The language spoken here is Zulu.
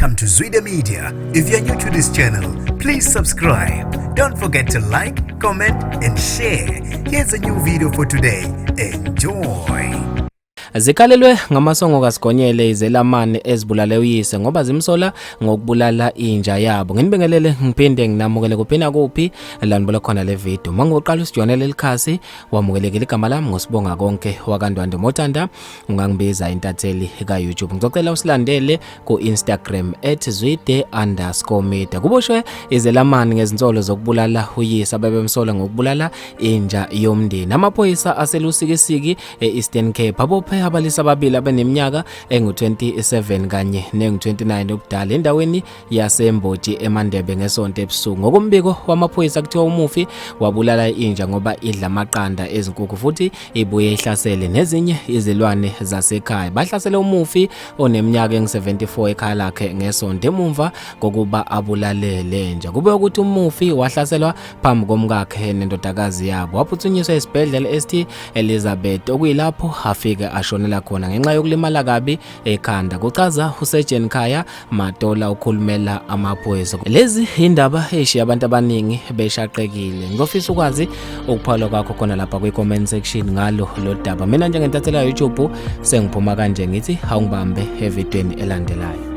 Welcome to Zwida Media. If you're new to this channel, please subscribe. Don't forget to like, comment, and share. Here's a new video for today. Enjoy. Zikhalelwe ngamasongo kaSigonyela izelamani ezibulale uyise ngoba zimsola ngokubulala inja yabo. Nginibingelele ngiphinde nginamukele kuphi kuphi la nibola khona le video. Mangoqala usijoyinele likhasi wamukelekile igama lami ngosibonga konke wakaNdwandwe Motanda ungangibiza intatheli ka-YouTube. Ngizocela usilandele ku-Instagram @zwide_media. Kuboshwe izelamani ngezinsolo zokubulala uyise abebemsola ngokubulala inja yomndeni. Amaphoyisa aseLusikisiki e-Eastern Cape abophe abalisa ababili abaneminyaka engu-27 kanye nengu-29 ubudala endaweni yaseMboji eMandebe ngesonto ebusuku. Ngokombiko wamaphoyisa kuthiwa umufi wabulala inja ngoba idla amaqanda ezinkukhu futhi ibuye ihlasele nezinye izilwane zasekhaya. Bahlasele umufi oneminyaka engu-74 ekhaya lakhe ngesonto emumva kokuba abulale lenja. Kube ukuthi umufi wahlaselwa phambi komkakhe nendodakazi yabo. Waphuthunyiswa esibhedlela ST Elizabeth okuyilapho afike ashonela khona ngenxa yokulimala kabi ekhanda, kuchaza uSergeant Khaya Matola okhulumela amaphoyisa. Lezi indaba eshiya abantu abaningi beshaqekile. Ngizofisa ukwazi ukuphawula kwakho khona lapha kwi-comment section ngalo lo daba. Mina njengentatheli ya YouTube sengiphuma kanje ngithi awungibambe evidweni elandelayo.